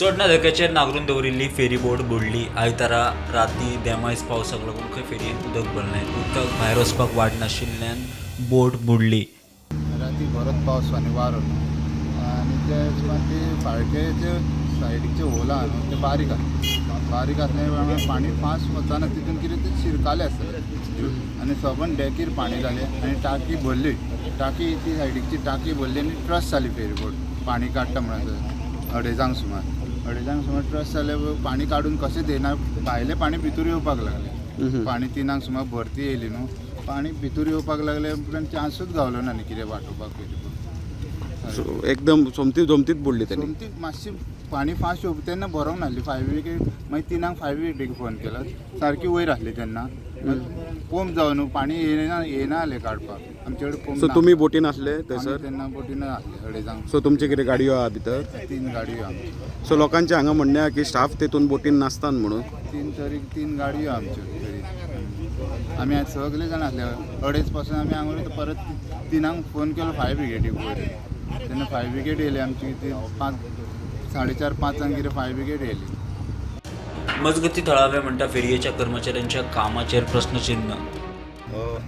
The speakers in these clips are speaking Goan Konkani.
चोडणा धक्याचेर नागरून दवरिल्ली फेरीबोट बुडली. आयतारा राती देमायज पावसाक लागून खंय फेरयेंत उदक भरलें. उदकाक भायर वचपाक वाट नाशिल्ल्यान बोट बुडली. राती बरोच पावस आनी वारो न्हू आनी ते हिशोबान ती फाळकेचे सायडीचे होल आहा न्हू ते बारीक आहा. बारीक आसल्या प्रमाणे पाणी फास्ट वचना, तितून कितें ते शिरकाले आसतले आनी सबंद डेकीर पाणी जालें आनी टाकी भरली. टाकी ती सायडीची टाकी भरली आनी ट्रस जाली फेरीबोट पाणी काडटा म्हणसर अडेजांक सुमार, अडेजांक सुमार ट्रस जाले. पाणी काडून कशेंच येना, भायलें पाणी भितूर येवपाक लागलें. पाणी तिनांक सुमार भरती येयली न्हू, पाणी भितूर येवपाक लागले उपरांत चान्सूच गावलो ना न्ही कितें वाटोवपाक फेरीबोट. सो एकदम सोमती जोमतीच बुडली तेणी. सोमती मातशी पाणी फास्ट येवप तेन्ना भरोंक नासली फायर ब्रिगेड. मागीर तिनांक फायर ब्रिगेडीक फोन केलो, सारकी वयर आसली तेन्ना. पंप जावन न्हू पाणी येयना येयना जालें काडपाक आमचे कडेन पंप सो ना. तुमी बोटीन आसले आमी थंयसर? तेन्ना बोटीन आसले अडेजांक. सो तुमचे कितें गाडयो आहा भितर? तीन गाडयो आमच्यो. सो लोकांचें हांगा म्हणणें आहा की स्टाफ तेतून बोटीन नासतात म्हणून. तीन तरी तीन गाडयो आमच्यो तरी. आमी आज सगळे जाण आसले अडेज पासून आमी हांगा उरता. परत तिनांक फोन केलो फायर ब्रिगेडीक वयर, तेन्ना फायर ब्रिगेड येयली आमची. ती पांच साडे चार पांचांक कितें फायर ब्रिगेड येयली. मजगती थळावे म्हणटा फेरयेच्या कर्मचाऱ्यांच्या कामाचेर प्रस्नचिन्ह.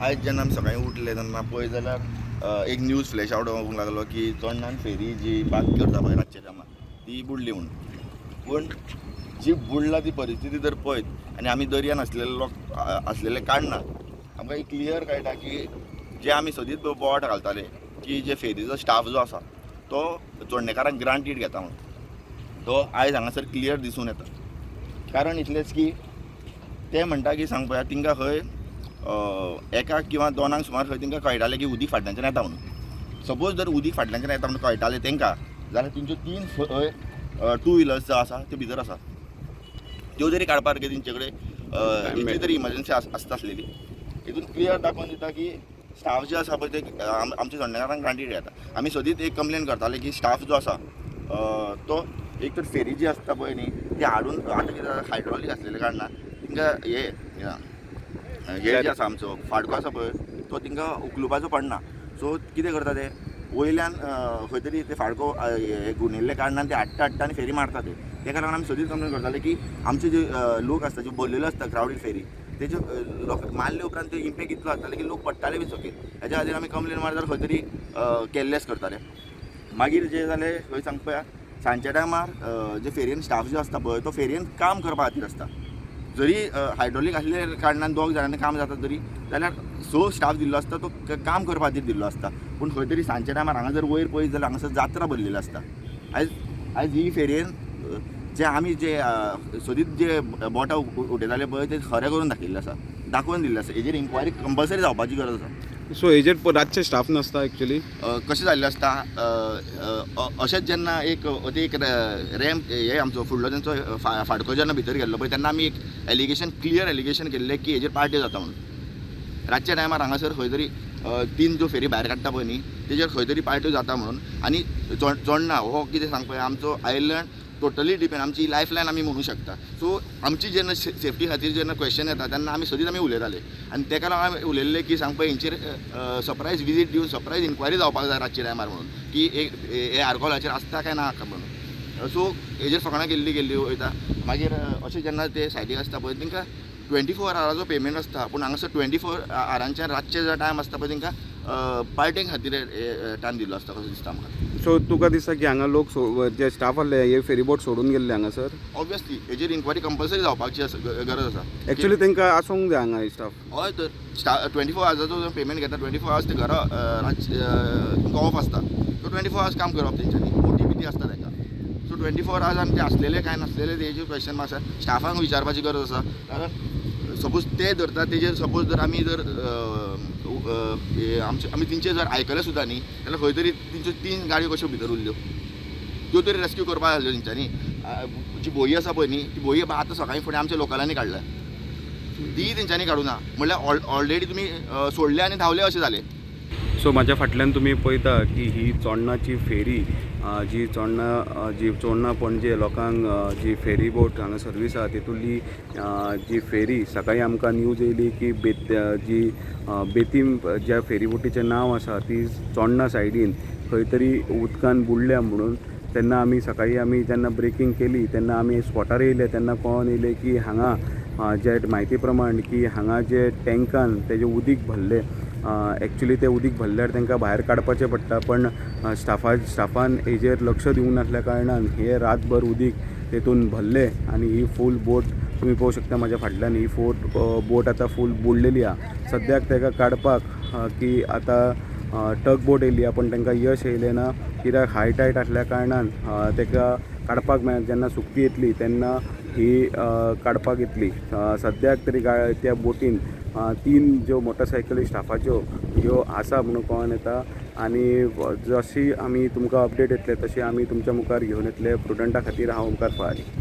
आयज जेन्ना आमी सकाळीं उठले तेन्ना पळय जाल्यार एक न्यूज फ्लॅश आवट जावंक लागलो की चोडणान फेरी जी बाग करता पळय रातच्या टायमार ती बुडली म्हणून. पूण जी बुडला ती परिस्थिती जर पळयत आनी आमी दर्यान आसलेले लोक आसलेले कारणान आमकां एक क्लियर कळटा की जे आमी सदींच बोवाट घालताले की जे फेरीचो स्टाफ जो आसा तो चोडणेकारांक ग्रांटीड घेता म्हणून, तो आयज हांगासर क्लियर दिसून येता. कारण इतलेंच की ते म्हणटा की सांग पळया तिंकां खंय एका किंवा दोनांक सुमार खंय तांकां कळटालें की उदीक फाटल्यानच्यान येता म्हणून. सपोज जर उदीक फाटल्यानच्यान येता म्हणून कळटालें तांकां जाल्यार तेंच्यो तीन खंय टू व्हिलर्स जो आसा त्यो भितर आसा, त्यो जरी काडपाक तेंचे कडेन इतली तरी इमर्जन्सी आसता आसलेली. हितून क्लियर दाखोवन दिता की स्टाफ जे आसा पळय ते आमच्या चोडणेकारांक ग्रांटीड येता. आमी सदींच एक कंप्लेन करताले की स्टाफ जो आसा तो एक तर फेरी जी आसता पळय न्ही ती हाडून आतां कितें जाता हायड्रोलीक आसलेल्या कारणान तांकां हे हे जे आसा आमचो फाडको आसा पळय तो तांकां उखलुपाचो पडना. सो कितें करता ते वयल्यान खंय तरी ते फाडको हे गुंडिल्ले कारणान ते हाडटा हाडटा आनी फेरी मारता ते. तेका लागून आमी सदींच कंप्लेन करताले की आमचे जे लोक आसता जे भरलेले आसता क्रावडीड फेरी तेजे लोक मारले उपरांत ते इम्पॅक्ट इतलो जाताले की लोक पडटाले बी सकयल. हेच्या खातीर आमी कंप्लेन मारताले खंय तरी केल्लेच करताले. मागीर जे जालें खंय सांग पळया सांजच्या टायमार जे फेरयेन स्टाफ जो आसता पळय तो फेरयेन काम करपा खातीर आसता. जरी हायड्रोलीक आसले कारणान दोग जाणांनी काम जाता तरी जाल्यार स स्टाफ दिल्लो आसता तो काम करपा खातीर दिल्लो आसता. पूण खंय तरी सांजच्या टायमार हांगा जर वयर पळयत जाल्यार हांगासर जात्रा भरलेली आसता. आयज आयज ही फेरयेन जे आमी जे सदींच जे बोटां उठयताले पळय ते खरें करून दाखयल्लें आसा, दाखोवन दिल्लें आसा. हेजेर इन्क्वायरी कंपल्सरी जावपाची गरज आसा. सो हेजेर रातचे स्टाफ नासता एक्चुली? कशें जाल्लें आसता अशेंच जेन्ना एक ते एक रॅम्प हे आमचो फुडलो तेंचो फाडको जेन्ना भितर गेल्लो पळय तेन्ना आमी एक एलिगेशन क्लियर एलिगेशन केल्लें की हेजेर पार्ट्यो जाता म्हणून. रातच्या टायमार हांगासर खंय तरी तीन ज्यो फेरी भायर काडटा पळय न्ही तेजेर खंय तरी पार्ट्यो जाता म्हणून. आनी चोडणा हो कितें सांग पळय आमचो आयलंड टोटली डिपेंड आमची लायफ लायन आमी म्हणूं शकता. सो आमची जेन्ना सेफ्टी खातीर जेन्ना क्वेश्चन येता तेन्ना आमी सदींच आमी उलयताले आनी तेका लागून आमी उलयल्ले की सांग पळय हेंचेर सरप्रायज विजीट दिवन सरप्रायज इन्क्वायरी जावपाक जाय रातच्या टायमार म्हणून की एक हे आरकोलाचेर आसता काय ना म्हणून. सो हेजेर फकाणां केल्ली गेल्ली वयता. मागीर अशें जेन्ना ते सायडीक आसता पळय तांकां 24 आवराचो पेमेंट आसता पूण हांगासर 24 आरांच्या रातचे जो टायम आसता पळय तांकां पार्टेंग खातीर टायम दिल्लो आसता कसो दिसता आमकां. सो तुका दिसता की हांगा लोक जे स्टाफ आहले हे फेरीबोट सोडून गेल्ले हांगासर? ऑब्वियसली हेजेर इन्क्वायरी कंपल्सरी जावपाची आसा, गरज आसा. एक्चुली तांकां आसूंक जाय हांगा स्टाफ. हय तर 24 आवर्साचो पेमेंट घेता, 24 आवर्स ते घरा तुमकां ऑफ आसता. सो 24 आवर्स काम करप तेंच्यांनी ओटी बी ती आसता तांकां. सो 24 आवर्स आनी ते आसलेले काय नासलेले तेजेर क्वेश्चन मार्क्स आसा. स्टाफांक विचारपाची गरज आसा. कारण सपोज ते धरता तेजेर सपोज जर आमी जर आमचे आमी तेंचे जर आयकलें सुद्दां न्ही जाल्यार खंय तरी तेंच्यो तीन गाडयो कश्यो भितर उरल्यो त्यो तरी रेस्क्यू करपाक जाय आसल्यो तेंच्यांनी. जी बोई आसा पळय न्ही ती बोई आतां सकाळीं फुडें आमच्या लोकलांनी काडल्या ती तेंच्यांनी काडूं ना म्हणल्यार ऑलरेडी तुमी सोडले आनी धांवले अशें जालें. सो म्हाज्या फाटल्यान तुमी पळयता की ही चोडणाची फेरी जी चोडणा जी चोडणा पणजे लोकांक जी फेरी बोट हांगा सर्वीस आहा तितूंतली जी फेरी सकाळीं आमकां न्यूज येयली की जी बेतीम ज्या फेरी बोटीचें नांव आसा ती चोडणा सायडीन खंय तरी उदकान बुडल्या म्हणून. तेन्ना आमी सकाळीं आमी जेन्ना ब्रेकींग केली तेन्ना आमी स्पॉटार येयले तेन्ना कळोन येयलें की हांगा जे म्हायती प्रमाण की हांगा जे टँकान तेजें उदीक भरलें. एक्चुली तें उदीक भरल्यार तांकां भायर काडपाचें पडटा, पण स्टाफान हेजेर लक्ष दिवंक नासल्या कारणान हे रातभर उदीक तेतून भरलें आनी ही फूल बोट तुमी पळोवंक शकता म्हाज्या फाटल्यान ही फोट बोट आतां फूल बुडलेली आहा. सद्याक ताका काडपाक की आतां टग बोट येयली आहा, पण तांकां यश येयलें ना, कित्याक हाय टायड आसल्या कारणान ताका काडपाक मेळना. जेन्ना सुकती येतली तेन्ना ही काडपाक येतली. सद्याक तरी त्या बोटीन 3 ज्यो मोटरसायकली स्टाफाच्यो ह्यो आसा म्हणून कळोन येता आनी जशी आमी तुमकां अपडेट येतले तशी आमी तुमच्या मुखार घेवन येतले. प्रुडंटा खातीर हांव ओमकार फळारी.